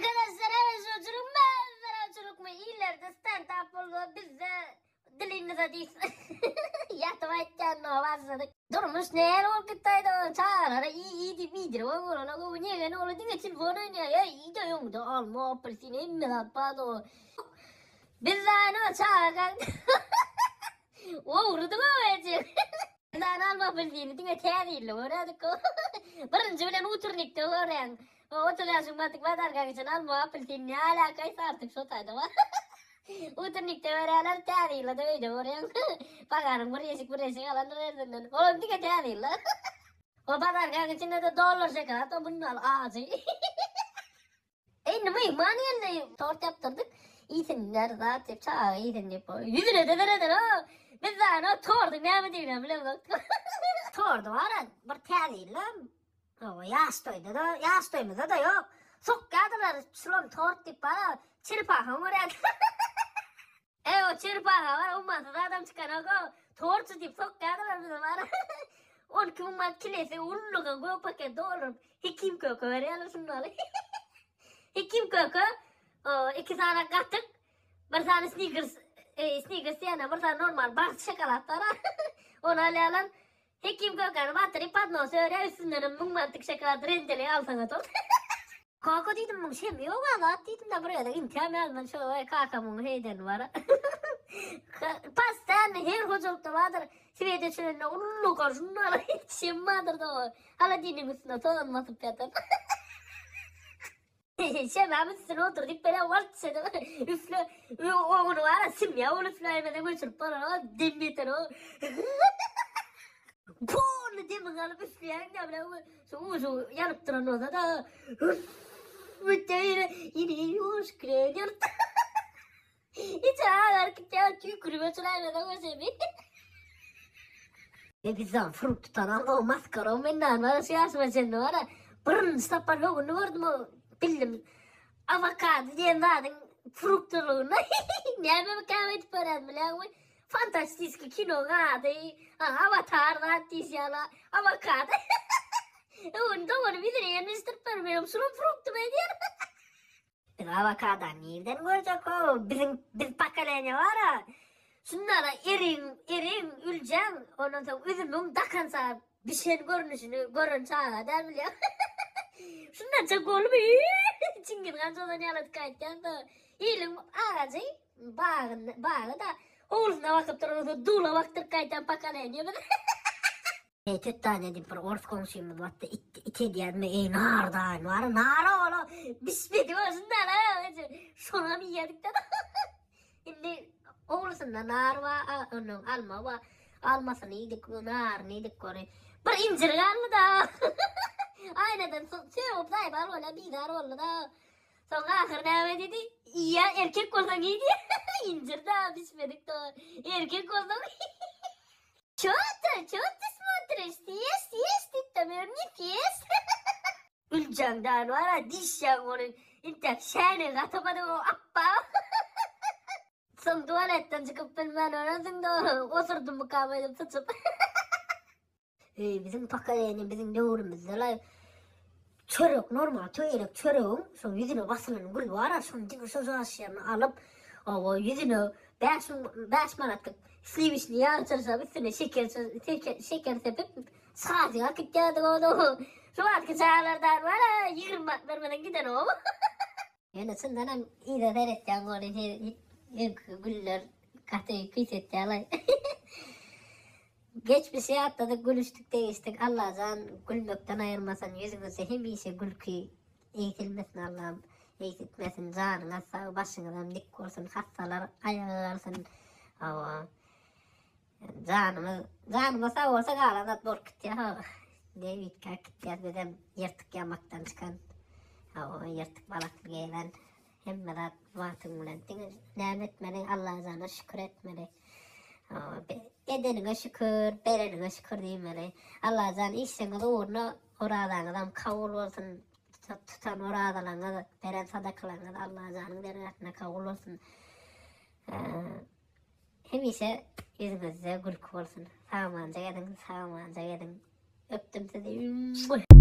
Arkadaşlar araşçılık mı? Araşçılık mı? İllerde stand up bolsa bizde dilimize diýsin. Ýatyp aýtýan no başladyk. Durmuş näle bolup gitdi o çagalara iý iý diýip iýdirip oňurana gowy ýegen ogly diňe telefon oýnaýar. Ýa iý-de öňde alma apelsin hemme zat bar o. Biz zaýa çaga Ogrudyk o ejek. Biz alma apelsini diňe täze ýylda görýärdik. Birinji bilen utrnikde görýäň. O 30 ýaşyň batyk bazarga geçen alma apelsin ne alakaýsa artyk şo taýda bar. Utrnikde görýärler, täze ýylda da öýde görýäň. Bagaryň bir ýeşik bir ýeşik alandyr erdinden. Olam diňe täze ýylda. O bazargaň içinde-de dollar şokolad o bundan ajy. Indi myhman geldi, tort ýapdyrdyk. Iýsinler zat diýip, çaga iýsin diýip. Ýüzüne de sereden o. Biz zaten o torduň näme diýdigini bilemzok. Tordy bar, bir täze ýylda, o ýaş toýda da, ýaş toýumyzda da ýok. Sokýardylar, şulam tort diýip bar, çerpaha görýär. E o çerpaha bar, ummasyz adam çykanok o. Tortçy diýip sokýardylar bizi bar. 12 müň manat kilesi ulluga gök paket dolduryp, Hekim köke berýärler şunlary. Hekim köke, o iki sany gatyk, bir sany Snickers, e, Snickers diýene bir sany normal bagt şokolad bar. Ony alýarlar. Hekim kökäni batyryp podnos örýär, üstünden hem 1000 manatlyk şokolad rendeleý alsaňa tort. Kaka diýdim muň şemi ýok a zat diýdim da bir gezek intäm ýazman şo oý kakamyň heýdeni bar. Pastanny her hojalykda bardyr. Swet öçürende ullakan şundan şem bardyr da o. Holodilnigiň üstünde tozan basyp ýatan. Şemem üstüne otur diýip bere walt şeýle üfle ogny bar simýa ol üfläýmeden öçürip bolar o dem ýeter o. Polny demiňi alyp üfleýäň da bilen şu ujy ýanyp duran bolsa da Bitte ýene ýene ýuwaş kireýin ýanyp. Hiç agar gitýär tüýkürip öçüräýmeden o şemi. E bizden frukt tutan aldy o maskara o menden bar şu ýaşyma çenli bar. Birinji sapar högüni gördüm o bildim. Awokado diýen zadyň fruktylygyny. Näme käme edip görýän bilýäňmi? Fantastiski kino ady, Awatar zat diýişýärler. Awokado. Öwün dogany bizine ýerleşdirip bermeýär. Şulam fruktymy edýär. Biz awokado nirden görjek o? Biziň biz pokoleniýa bar-a. Şundara erigiň, erigiň, üljäň, ondan soň üzümiň dakansa bişen görnüşini gören çaga däl bilýän. Şundança golumy Çingiz han çozan ýaly gaýtýan-da. Iliň agajy Bagyny, bagy-da howlusyna bakyp duran bolsa dula bakdyryp gaýtan pokoleniýa biz. Eý tütdane diýip bir ors goňşymyz batdy it it edýärmi eý nardaýyn bar nara ola bişmedi bolsun da şonam iýedik de indi howlusynda nar bar ondan alma bar almasyny iýdik naryny iýdik gory bir injir galdy da aýnadan sögüp zaýbal bolýar bizar boldy da Soň ahyr näme diýdi? Iýä erkek bolsaň iý diýdi. Injir da bişmedik da. Erkek bolsaň. Ço ty, ço ty smotriş? Съешь, съешь diýip de ne съешь? Üljeňden bar-a dişjeň ony. Intäk şäni gatamadyň o apba. Soň tualetden çykyp bilmän ölensiň-de osurdymykam öýdüp syçyp. Eý biziň pokoleniýa biziň döwrümizde laý çörek normal töwerek çöregiň şo ýüzüne basylan gül bar-a şony diňe şo jaşýany alyp owa ýüzüne 5 müň 5 manatlyk sliwiçni ýag çyrşap üstüne şeker şeker sepip sazyga akitýärdik ony şu wagtky çagalardan bar-a 20 manat bermeden gidenok. Ýöne çyndanam yza seretýäň welin öňki güller gaty küýsetýärlaý. Geçmişi ýatladyk gülüşdik degişdik Allajan gülmekden aýyrmasyn ýüzüňizde hemişe gülki egsilmesin Allam egsiltmesin janyňyz sag başyňyzam dik bolsun hassalar aýaga galsyn hawa janymyz janymyz sag bolsa galan zat bolup gitýär hawa nebitkä gitýär bizem ýyrtyk ýamakdan çykan hawa ýyrtyk balakly geýlen Hemme zat wagtyň bilen. Diňe näme etmeli? Allajana şükür etmeli. Edeniňe şükür, bereniňe şükür diýmeli. Allajan işiňiz ugruna orazaňyzam kabul bolsun. Tutan orazalaryňyz, beren sadakalaryňyz Allajanyň dergähinde kabul bolsun. Hemişe ýüzüňizde gülki bolsun. Sag-amanja geziň, sag-amanja geliň. Öpdüm sizi.